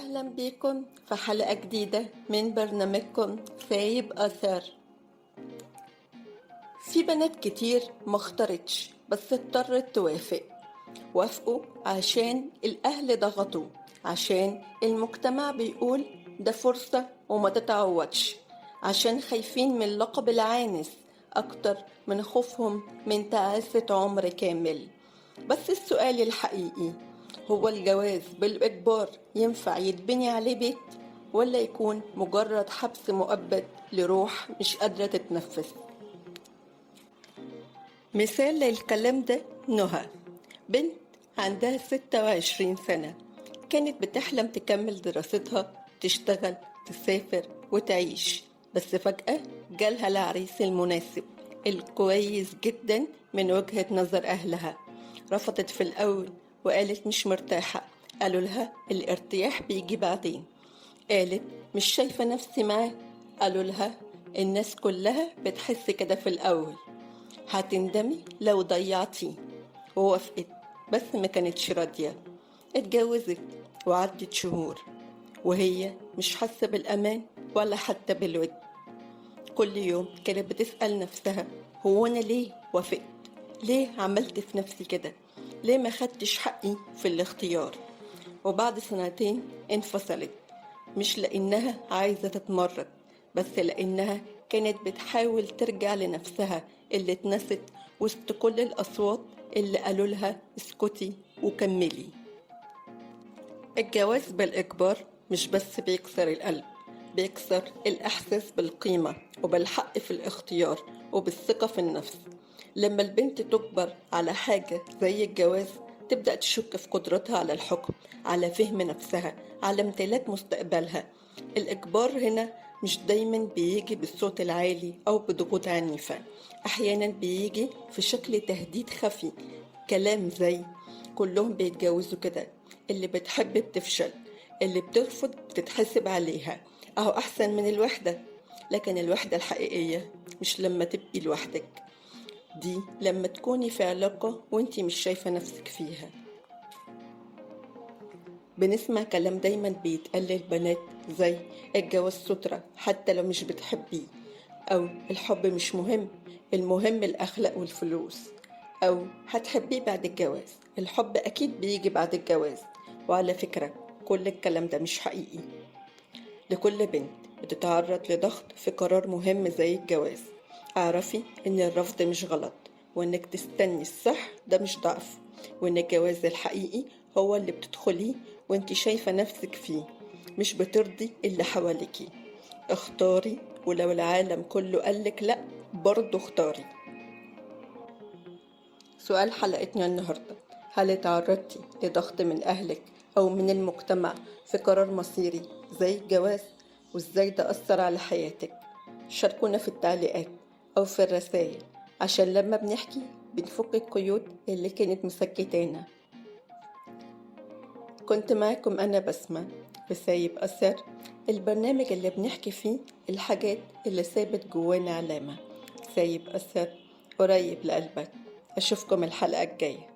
أهلا بيكم في حلقة جديدة من برنامجكم سايب أثر. في بنات كتير ما اختارتش بس اضطرت توافق، وافقوا عشان الأهل ضغطوا، عشان المجتمع بيقول ده فرصة وما تتعوضش، عشان خايفين من لقب العانس أكتر من خوفهم من تعاسة عمر كامل. بس السؤال الحقيقي هو الجواز بالإجبار ينفع يتبني عليه بيت ولا يكون مجرد حبس مؤبد لروح مش قادرة تتنفس؟ مثال للكلام ده نهى، بنت عندها 26 سنة، كانت بتحلم تكمل دراستها، تشتغل، تسافر وتعيش، بس فجأة جالها العريس المناسب الكويس جدا من وجهة نظر أهلها. رفضت في الأول وقالت مش مرتاحة، قالوا لها الارتياح بيجي بعدين. قالت مش شايفة نفسي معاه، قالوا لها الناس كلها بتحس كده في الأول، هتندمي لو ضيعتيه. ووافقت بس ما كانتش راضية. اتجوزت وعدت شهور وهي مش حاسة بالأمان ولا حتى بالود. كل يوم كانت بتسأل نفسها هو أنا ليه وافقت؟ ليه عملت في نفسي كده؟ ليه ما خدتش حقي في الاختيار؟ وبعد سنتين انفصلت، مش لأنها عايزة تتمرد، بس لأنها كانت بتحاول ترجع لنفسها اللي اتنست وسط كل الأصوات اللي قالوا لها اسكتي وكملي. الجواز بالإجبار مش بس بيكسر القلب، بيكسر الإحساس بالقيمة وبالحق في الاختيار وبالثقة في النفس. لما البنت تجبر على حاجة زي الجواز تبدأ تشك في قدرتها على الحكم، على فهم نفسها، على امتلاك مستقبلها. الإجبار هنا مش دايما بيجي بالصوت العالي أو بضغوط عنيفة، أحيانا بيجي في شكل تهديد خفي، كلام زي كلهم بيتجوزوا كده، اللي بتحب بتفشل، اللي بترفض بتتحسب عليها، أهو أحسن من الوحدة. لكن الوحدة الحقيقية مش لما تبقي لوحدك، دي لما تكوني في علاقة وانتي مش شايفة نفسك فيها. بنسمع كلام دايما بيتقال للبنات زي الجواز سترة حتى لو مش بتحبيه، أو الحب مش مهم، المهم الأخلاق والفلوس، أو هتحبيه بعد الجواز، الحب أكيد بيجي بعد الجواز. وعلى فكرة كل الكلام ده مش حقيقي. لكل بنت بتتعرض لضغط في قرار مهم زي الجواز، اعرفي إن الرفض مش غلط، وإنك تستني الصح ده مش ضعف، وإن الجواز الحقيقي هو اللي بتدخليه وإنت شايفة نفسك فيه، مش بترضي اللي حواليكي. اختاري، ولو العالم كله قالك لأ برضو اختاري. سؤال حلقتنا النهاردة: هل اتعرضتي لضغط من أهلك أو من المجتمع في قرار مصيري زي الجواز؟ وإزاي ده أثر على حياتك؟ شاركونا في التعليقات أو في الرسائل، عشان لما بنحكي بنفك القيود اللي كانت مسكتانا. كنت معاكم أنا بسمة في سايب أثر، البرنامج اللي بنحكي فيه الحاجات اللي سابت جوانا علامة. سايب أثر قريب لقلبك. أشوفكم الحلقة الجاية.